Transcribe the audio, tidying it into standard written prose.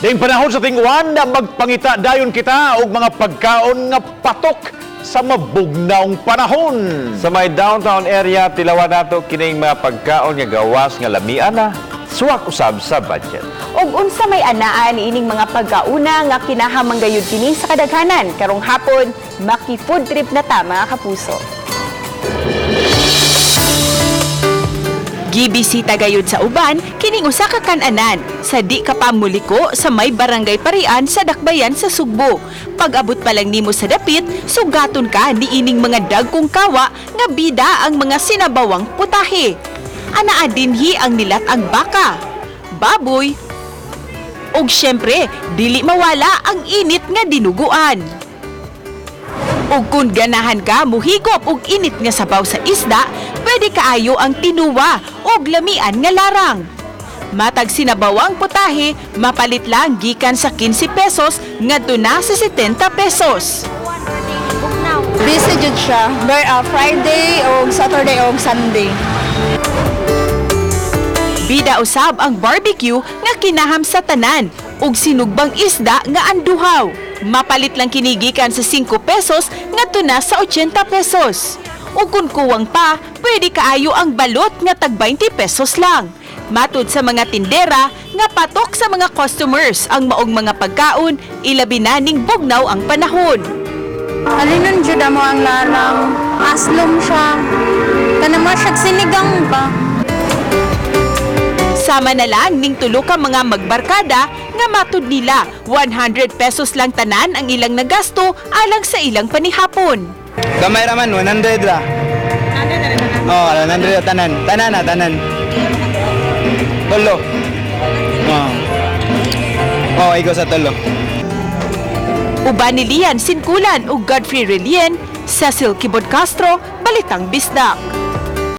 Ding panahon sa tinguan na magpangita dayon kita og mga pagkaon nga patok sa mabugnawng panahon. Sa may downtown area, tilawan nato kining mga pagkaon nga gawas nga lamian na, suwak usab sa budget. Ug unsa may anaa niining mga pagkauna nga kinahamang gayud kini sa kadaghanan karong hapon, maki-food trip na ta, mga kapuso. Gibisita gayud sa uban kining usa ka kan-anan sa di ka pa muliko sa may Barangay Parian sa Dakbayan sa Sugbo. Pag-abot pa lang nimo sa dapit, sugaton ka niining mga dagkong kawa nga bida ang mga sinabawang putahe. Anaa dinhi ang nilat-ang baka, baboy, ug syempre dili mawala ang init nga dinuguan. Ug kung ganahan ka muhigop og init nga sabaw sa isda, pwede kaayo ang tinuwa og lamian nga larang. Matag sinabawang putahe, mapalit lang gikan sa 15 pesos ngadto na sa 70 pesos. Busy jud siya. Friday o Saturday o Sunday. Bida usab ang barbecue nga kinaham sa tanan ug sinugbang isda nga anduhaw. Mapalit lang kini gikan sa 5 pesos ngadto na sa 80 pesos. Ug kung kuwang pa, pwede kaayo ang balot nga tag 20 pesos lang. Matud sa mga tindera nga patok sa mga customers ang maong mga pagkaon, ilabi na ning bugnaw ang panahon. Alinon jud mo ang larang. Aslom siya. Kanang mo siya sinigang ba? Sama na lang ning tulo ka mga magbarkada nga matud nila 100 pesos lang tanan ang ilang nagasto alang sa ilang panihapon. Gamay raman, 100 ra. Oo, oh, 100 ra tanan. Tanan na, tanan. Tulo. Oo. Oo, ikaw sa tulo. Uban ni Lian Sinkulan ug Godfrey Relien, Cecil Kibod Castro, Balitang Bisdak.